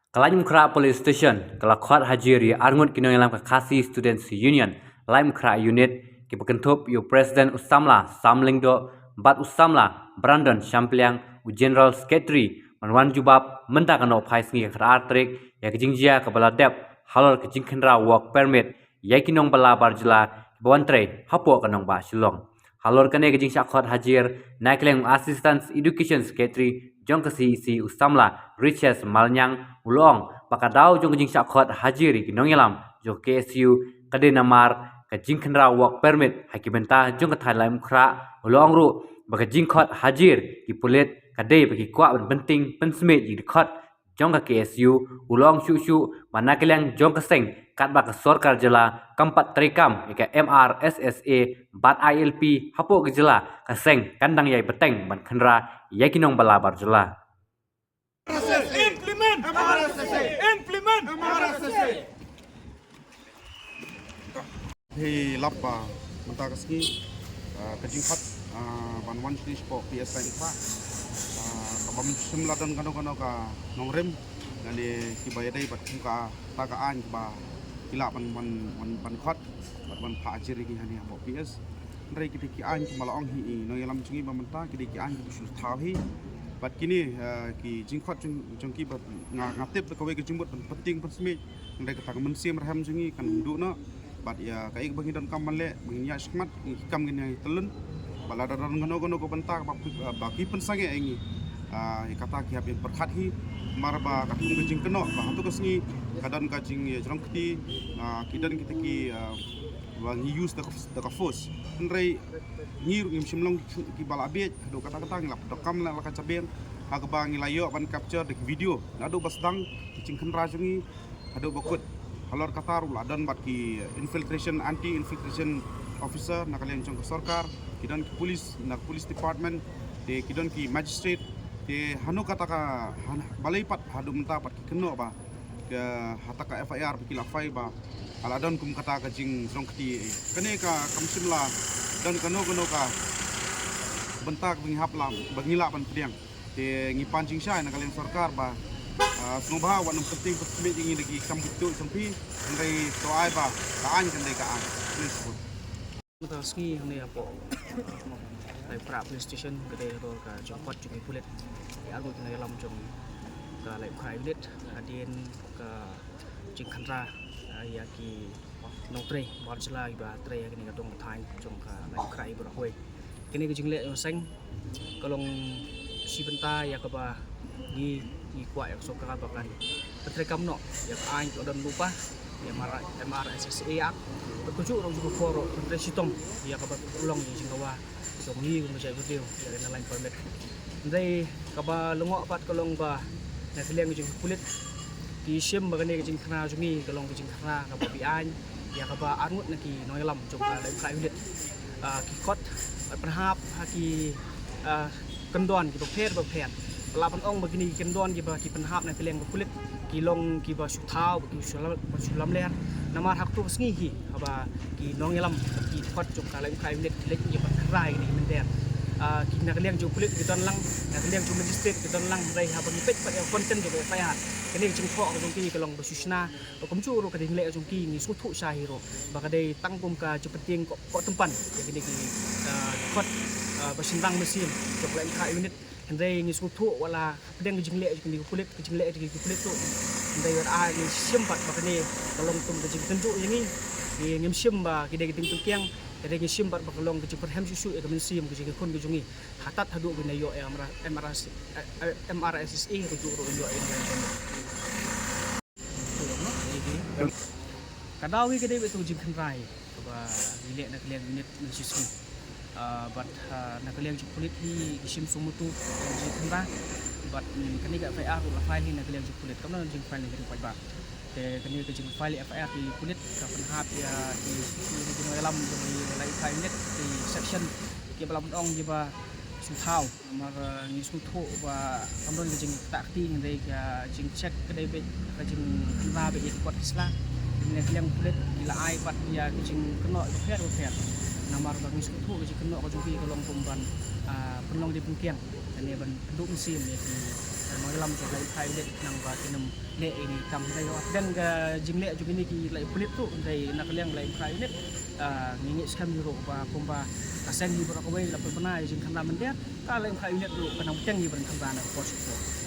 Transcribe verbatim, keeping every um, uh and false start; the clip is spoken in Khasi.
Ka Laitumkhrah Police Station ka la khot hajir ïa arngut ki nongïalam ka Khasi Students Union Laitumkhrah Unit, kiba kynthup ïa u President u samla Sam Lyngdoh bad u samla Brandon Shampliang, u General Secretary, ban wan jubab mynta ka nohphai sngi ka khatar tarik ïa ka jingjia kaba la dep halor ka jingkhynra work permit ïa ki nongbylla bar jylla kiba wan trei hapoh ka nongbah Shillong. Halor kane ka jingshah khot hajir, na ka liang u Assistant Education Secretary jong ka C E C u samla Riches Malnyang u la ong ba ka daw jong ka jingshah khot hajir ïa ki nongïalam jong ka K S U ka dei namar ka jingkhynra work permit ha ki bynta jong ka thaiñ Laitumkhrah. U la ong ruh ba ka jingkhot hajir ki pulit ka dei ba ki kwah ban pynting pynsmit ïa ki dkhot jong ka K S U. U la ong shuh shuh ba na ka liang jong ka seng katba ka sorkar jylla kam pat treikam ïa ka M R S S A bad I L P hapoh ka jylla, ka seng kan dang ïai bteng ban khynra ïa ki nongbylla bar jylla. Implement! Implement! Hei lap ba mynta ka sngi, ah, ka jingkhot, ah, ban wan shane shapoh P S Laitumkhrah, ah, ka bym shym la don kano kano ka nongrim lane kiba ïadei bad kum kata ka aiñ kaba ki lah ban, ban, ban, ban khot bad ban phah jir ïa ki hangne hapoh P S. Hynrei ki dei ki aiñ kiba la ong hi i nongïalam jong ngi ba mynta ki dei ki aiñ kiba shu thaw hi. Bad kine, ah, ki jingkhot jong, jong ki ba nga, nga tip da kawei ka jingmut ban pynting pynsmit. Hynrei kata ka mynsiem rhem jong ngi kan ym duh noh. Bad ïa kaei ba ngi donkam ban leh, ba ngin ïaid shakhmat, ngi kam ngin ïa tylli. Ba lada don kano kano ka bynta ba, ba ki pynsangeh ïa ngi, ah, ïa kata ki hap ban pyrkhat hi. Namar ba katkum ka jingkynnoh ba hato ka sngi ka don ka jingïajrong kti, ah, ki don kita ki, ah, ba ngi use da ka, da ka force. Hynrei ngi ruh ngim shym long kiba la bieit, haduh katta katta ngi la pyndonkam la ka jabieng ha kaba ngi la ïoh ban capture da ki video naduh ba sdang ki jingkhynra jong ngi haduh ba kut. Halor kata ruh la don bad ki infiltration, anti infiltration officer na ka liang jong ka sorkar, ki don ki police na ka police department, te ki don ki magistrate, te hano kata ka, han-, balei pat haduh mynta pat ki kynnoh ba ka, hata ka F I R ba ki la file ba la don kum kata ka jingjrong kti. Kane ka kam shym la don kano kano ka bynta ba ngi hap la, ba ngi lah ban pdiang. Te ngi pan jingshai na ka liang sorkar ba, ah, sngewbha wat nym pynting pynsmit ïa ngi da ki kam bit tu jong phi, hynrei to ai ba ka aiñ kan dei ka aiñ. Please. Mynta ka sngi hangne hapoh Laitumkhrah Police Station ka dei halor ka jingkhot jong ki pulit ïa arngut ki nongïalam jong ka Laitumkhrah Unit hadien ka jingkhynra, ah, ïa ki nongtrei bar jylla kiba trei ha kane ka dong ka thaiñ jong ka Laitumkhrah Iberahwei. Kane ka jingleh jong ka seng ka long shi bynta ïa kaba ngi, ngi kwah ïa ka sorkar ba kan pyntreikam noh ïa ka aiñ kaba don lypa, ïa M R, M R S S A Act, bad kumjuh ruh jong ka por ruh pyntrei shitom ïa kaba long ïa ka jingdawa jong ngi kum ka jaitbynriew ïa ka Inner Line Permit. Hynrei kaba lyngngoh pat ka long ba na ka liang jong ki pulit ki shim ba kane ka jingkhynra jong ngi ka long ka jingkhynra kaba beaiñ ïa kaba arngut na ki nongïalam jong ka Laitumkhrah Unit, ah, ki khot, ah, pynhap ha ki, ah, kyndon kiba pher ba pher. Ba lah ban ong ba kine ki kyndon kiba ki pynhap na ka liang ka pulit ki long kiba shu thaw, ba ki shu lam, ba shu lamler. Namar ha kato ka sngi hi haba ki nongïalam, ki khot jong ka Laitumkhrah Unit ki leit ïa ban khynra ïa kine ki mynder, ah, ki na ka liang jong pulit ki don lang, na ka liang jong magistrate ki don lang, hynrei haba ngi peit pat ïa ka content jong ka F I R, kane ka jingthoh ka jong ki ka long ba shu shna. Bad kumjuh ruh ka jingleh jong ki ngi sngewthuh shai hi ruh ba ka dei tang kum ka jingpyntieng koh, koh tympan ïa kine ki, ah, khot, ah, ba shynrang mynsiem jong ka Laitumkhrah Unit. Hynrei ngi sngewthuh wat la hapdeng ka jingleh jong kine ki pulit, ka jingleh jong kine ki pulit ruh, hynrei wat la ngi shim pat ba kane ka long kum ka jingtynjuh ïa ngi. Ngi, ngim shim ba ki dei ki diengpyngkiang, hynrei ngi shim pat ba ka long ka jingpyrhem shuh shuh ïa ka mynsiem ka jong ki khun ka jong ngi. Hatat haduh ba ngin ïoh ïa M R, M R S, eh, eh, M R S S A, kumjuh ruh ïoh ïa Inner Line Permit. Ka daw hi ka dei beit ka jingkhynra kaba ngi leh na ka liang unit mynshisngi. Ah, bad, ah, na ka liang jong pulit hi ki shim sngewthuh ka jingkhynra. Bad, mm, kane ka F I R ruh la file hi na ka liang jong pulit. Kam don jingfile na ka liang paidbah. Te kane ka jingfile F I R ki pulit ka pynhap ïa ki, ki, ki nongïalam jong ngi la i ka unit ki section kiba la ban ong kiba shu thaw. Namar, eh, ngi sngewthuh ba kam don ka jingktah kti, hynrei ka jingcheck ka dei beit ka jingkhynra beit ïa ki kot ki sla. Ngi na ka liang pulit ngi la ai pat ïa ka jingkynnoh bapher bapher. Namar ba ngi sngewthuh ka jingkynnoh ka jong ki ka long kum ban, ah, pynlong dei pynkiang. Kane ban pynduh mynsiem ïa ki, Nongïalam jong ka Laitumkhrah Unit khnang ba kin ym leh ïa kane ka kam. Hynrei hapdeng ka jingleh jong kine ki lait pulit ruh, hynrei na ka liang ka Laitumkhrah Unit, ah, ngi ngeit skhem ïa ruh ba kumba ka seng hi baroh kawei la pynbna ïa ka jingkhynra mynder, ka Laitumkhrah Unit ruh kan nang bteng ïa ka jingkhynra na ka por sha ka por.